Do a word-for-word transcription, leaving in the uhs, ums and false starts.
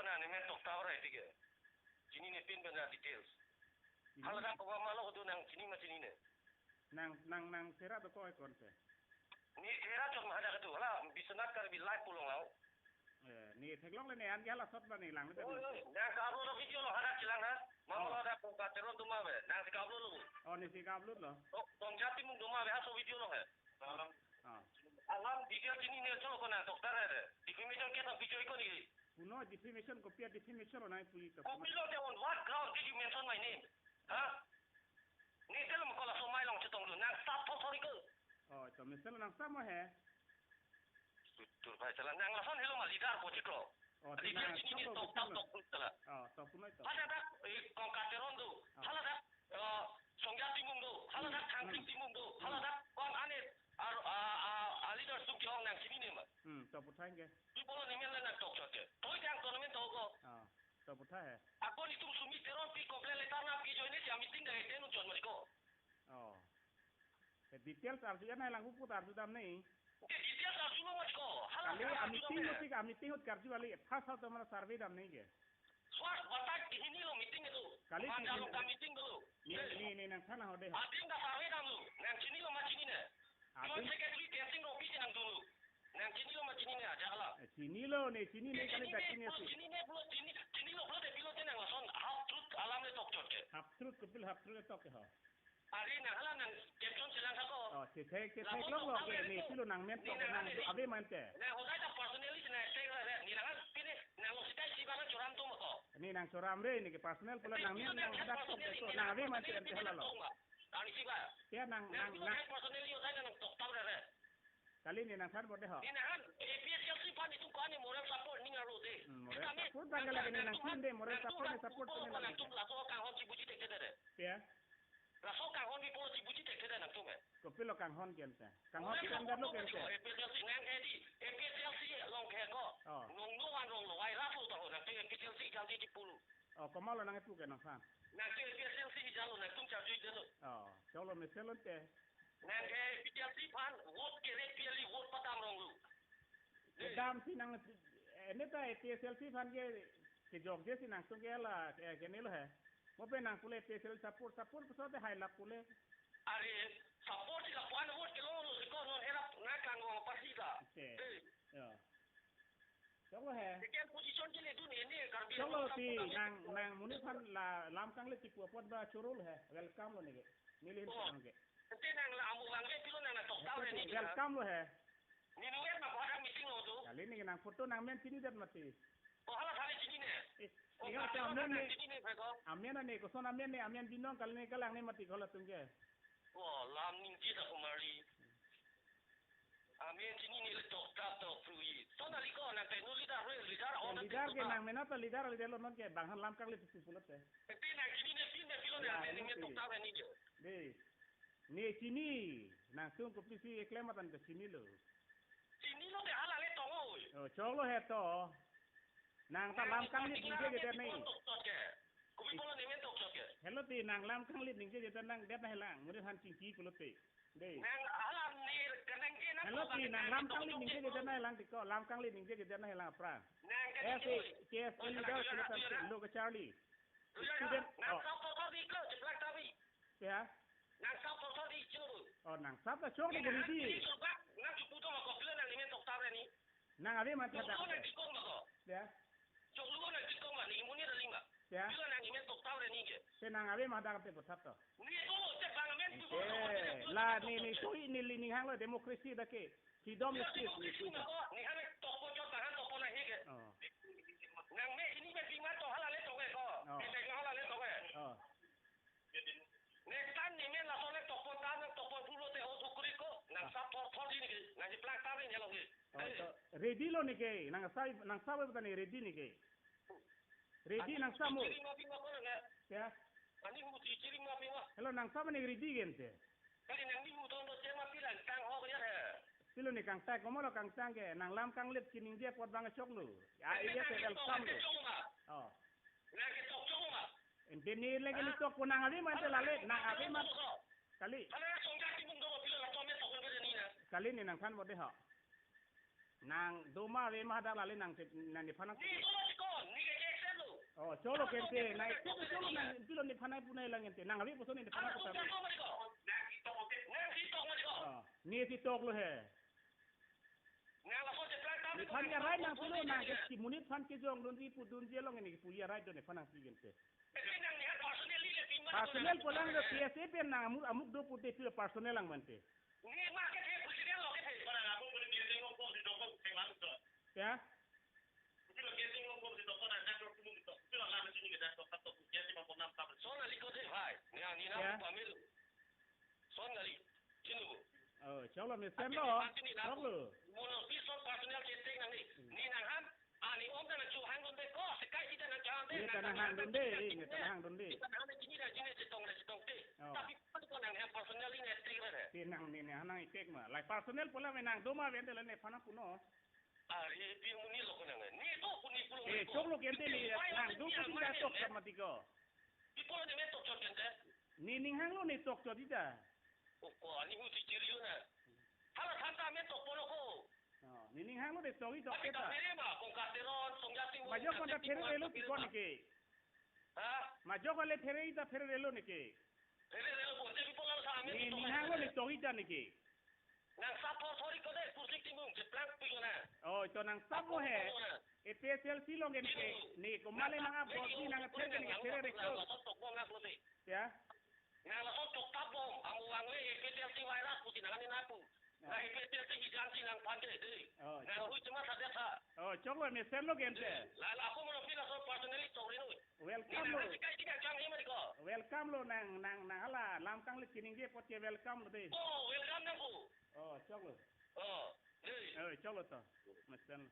Nang nemen tokta ore tike. Chinine pinpen ra details. Ini Hala dak koma malo do nang chini ma chinine. Nang, nang, nang sera do koi kon se. Ne sera chot ma hadak do. Hala Biswanath Karbi live pulong lao. Eh, ne theklongle ne an ke hala sot ba ne lang le. Oi, oi, nang ka-upload lo video lo hadak chelang ha. Mama Oh. lo hadak Kongka Teron doma ave. Nangsi ka-upload lo. Oh, nesi ka-upload lo. Oh, Songja Timung doma ave, halaso video lo he. Ah. Alam video chinine cholo ko nang tokta re. Defamation case nang bijoi ko ni. Kuno defamation, kopi a-defamation lo nang puli to. Kopi lo te, on what ground did you mention my name? Ha? Ne telo mo kola somai long chetong lo. Nang sap thor thor iko. Oh, to mention lo nang sap mo he. Tur pai chala nang lason helo ma leader po chiklo. Oh, Leader nang chinine cholo tok tap betul. tok pun chala. Oh, to kuno to. Hala dak, eh, Kongka Teron do. Oh. Hala dak, eh, Songja Timung do. Hala dak Hmm. Thangting Hmm. Timung do. Hala Hmm. dak Wang Anet. Ar, a, a, a leaders tum ke-ong nang chinine ma. Hmm, to puthot ke. Di polo nemen le nang tokchot ke. Toi jang to nemen to ko. Ah, to puthot he. Ako netum Sumi Teronpi complain letter nangpi join ne si a-meeting dak attend un chot ma ko. Oh. Eh, details arju ya nai lang pu ta arju dam ne. Ke details arju lo ma ko. Hala Kali hala arju a-meeting dam ne. uti ka meeting ut karju kali. First hal to mara survey dam ne ke. Swak batak di hini lo meeting itu. Kali Manjalo di ka meeting dulu. Ni, Eh. ni, ni nang sana hode ha. Adim da survey dam lo. Nang chinilo ma chinine. Adim. Joint Secretary Kensing Rongpi si nang dulu. Nang chinilo ma chinine aja hala. Eh, chinilo ne, chinine kali Chinine, dak chini pulo si. Chinine, pulo chini, chinilo, pulo de pilo te nang lason half truth alam le tokchot ke. Half truth, kopilo half truth le tok ke ho. Ari nang hala nang caption chelang sako. Oh, chethek, chethek Lapu lok lok tokta ke, ave ne, tu. Pilo nang men Ne tok nang nang ave. ave mante. Nang hodai ta personally nang attack ra re. Ne nang pine nang lo sitai si bang choram tu mako. Ne nang choram re, ne ke personal pula Pine nang pine men nang nang hadak tok personally to, ne nang nang ave mante personally ante hala nang lo. tok ma. Nang isi ba. Ya nang, Nang nang, pine nang. nang personally hodai nang tokta re re. Kali ne nang than borde ho. Ne nang A P H L C aphan itum ko-an ne moral support ning arlo de. Hmm, moral Kita ne, support nang bang kala ne nang nang tum than de, moral nang tum support ne nang support tum ne nang nang tum laso kanghon chibuji tek de re. Ya. Laso kanghon bi polo chibuji tek de nang tum eh. Kopilo kanghon ke ante. Kanghon Moral ke anda support lo ke ante. A P H L C nang ke di, A P H L C along ke ko. Oh. Nong no wan rong lo, wai rapu taho, nang ke A P H L C jang di di pulu. Oh, komatlo nang itu ke nang than. Nang ke A P H L C jang lo, nang tum charju de lo. Oh, cholo mesen lo te. Nang ke A P H L C aphan vote ke re P L E vote padam rong lo. Kedam si nang, eh, ne ta A P H L C aphan ke, kejokje si nang sung ke la, eh, ke ne lo he. Mo pe nang pule A P H L C support, support puso te hai lap pule. Are, support si lapu-an vote ke lo lo si ko non era na kang wang pasi ta. Oke. Eh. Ya. Choklo he. Second position ke le dun ini Karbi Choklo Anglong si support nang, nang monit aphan la lam kanglit si pu apot ba chorul he. Welcome lo ne ke. Neli hin Oh. Sang ke. Ante nang la amu lang ke pilo nang na tok taw Ante ni. Welcome lo he. Ni nunget ma ko ada meeting lo tu. Kali ne ke nang photo nang men chinidet mati. Oh, hala thani chinine. Eh, Oh, ingat kali ke amen nang ne. chinine, Pak, oh. Amen ne, koson amen ne, amen binong kali ne kalang ne mati ko latum ke. Oh, lam ningje ta kumari. Amen chinine le tokta tok pruyi. Sona liko nang te nu leader, rue leader, Ya, oh, nang leader te ke tokta. Nang mena ta leader, leader lo non ke, bang han lam kanglit si pulote. Ante nang chinine pin ne pilo Ya, nang te ning ngerti. Tokta ne ni je. De. Ne chini, nang sung kopisi eklem atan ke chinilo. Chinilo te hala le tong oi. Oh, choklo he to. Nang ta Nang lam kanglit ningje je ne. Kopi polo nemen tokchot ke. Kopi polo nemen tokchot ke. Helo ti nang lam kanglit ningje je nang det na helang. Mune han chingki pulote. De. Nang hala ne kanang ke nang Helo ti nang lam kanglit ningje je na helang ti ko. Lam kanglit ningje je na helang apra. Nang ke Eh, si, oi. K S L Oh, leader, leader, leader, leader. Lo ke Charlie. Student, Nang oh. Sap thor thor di ko, jeplak tapi. Ya. Nang sap thor thor di churu. Oh, nang sap ta chok Nang di nang di. Churu bak, nang chupu to ma ko pila nang nemen tokta re ni. Nang ave ma Chok thada. Lu nang tikong ma ko. Ya. Chok lu nang tikong ma, ni muni ra lima. Ya. Pila nang nemen tokta re ni ke. Se nang ave ma thada te ko thap to. Ni ko, te bang men tu ko. Eh, la ni ni sui ni li ni hang lo democracy da ke. Freedom of speech ni Freedom of speech. Ni hana tokpo jot, hana tokpo na hi ke. Oh. Nang me ini me bima to hala le to ke ko. Oh. Ke hala le to ke. Oh. Next time ni men laso le tokpo ta nang tokpo pulo te ho sukri ko. Nang Ah. Sap thor thor di ni ke. Nang jeplak ta ni lo ke. Oh, Eh. To ready lo ni ke. Nang sai nang sai ba ta ni ready ni ke. Ready nang samo. Ani hu chiring ma pima ko na. Ya. Ani hu chiring ma pima. Helo nang samo ne ready gente. Kali nang ni hu ton do chema pila kang ho ya he. Pilo ne kangtai komatlo kangtang ke nang lam kanglit chiningje apot bang choklo. Ya, nang iya ke nang welcome tok lo. Chok ma. Oh. Nang ke tok chok ma. Ente ni lagi ni Ah. Tok ko nang ave ma ante Ano lale nang nang ave ma. Tok ko. Kali. Ano na Songja Timung do pilo la to me tok ko ni na. Kali ne nang than borde ho. Nang doma ave ma hadak lale nang te, nang nephan nang. Ni doma si ko, ni ke Oh, choklo kente, nang isi choklo nang pilo nephan nangpunoi lang kente. Nang ave puson nephan nangpuson. Nang si tok mati ko. Nang si tok mati ko. Oh, ne si toklo he. Nang laso cheplang tam. Nephan ya right nang pulo nang ke si monit aphan kejongdunji pudunji along ne pu ya right do nephan nangpi kente. Ese nang nephan personally le pin ma. Personal pulang do P S A pen nang amuk amuk do pute pilo personal lang mante. Ne ma kethe president lo kethe. Para amuk pute P S A lo ko si tok ko si ma tok. Ya? Pute lo P S A lo ko si tok ko na tok ko si tok. Pute lo la si ni tok tok P S A ma ko nam tam. Son nangli ko de bhai. Ne ani na Ya. Pamil. Son nangli. Chinu. Oh, choklo mesen lo. Pati ni na. Choklo. Mono pi son personal cheteng nangli. Hmm. Ne nang ham. Ani om ta nangchehangdunde ko, sekai kita nangchehangde. Ne ta nanghangdunde, ne ta nanghangdunde. Kita nanghangdunde chini ra chini chetong ra chetong te. Oh. Tapi pen ko nang hem personal ne tik ra he. Te nang ne ne nang tik ma. Lai personal pulang me nang do ma ven te la nephan nangpunon. Are pi muni lo ko nang. Ne to puni pulo. Eh, choklo kente ne nang do ko si ta tok chot mati ko. Pi pulo ne me tok chot kente. Ne ninghanglo ne tok chot ita. O ko ani hu si chiri lo na. Hala than ta me tok pulo ko. Oh, ne ninghanglo de tok i tok Tapi keta. Kaphere ma, kong Kateron, Song Jating. Majok kong ta phere relo ti kon ke. Ha? Majok le phere ita phere relo ne ke. Phere relo kong te pi pulo sa ame Ne tok ninghanglo ne tok ita ne ke. Nang sap thor thor i ko de, kursi tinggung, cheplang pi ko na. Oh, ito nang sap mo he. Pi ko na. A P H L C along ke ne ke. Ne ko male nang abot ni nang phere ne ke phere relo. Nang tok bom ngak lo de. Ya. Nang laso tok tap bom, amo vangve A P H L C virus pusi nang ani napu. Ya. Nang A P H L C hijan si nang pande de. Oh, nang hui cuma saja sa. Oh, choklo mesen lo kente. La la ako mo pila so personally tok reno. Welcome lo. Nang sekai tiga jam he mari ko. Welcome lo nang nang nang hala lam kangli chiningje apot ke welcome lo de. Oh, welcome nang ko. Oh, choklo. Oh, de. Oh, choklo to. Mesen.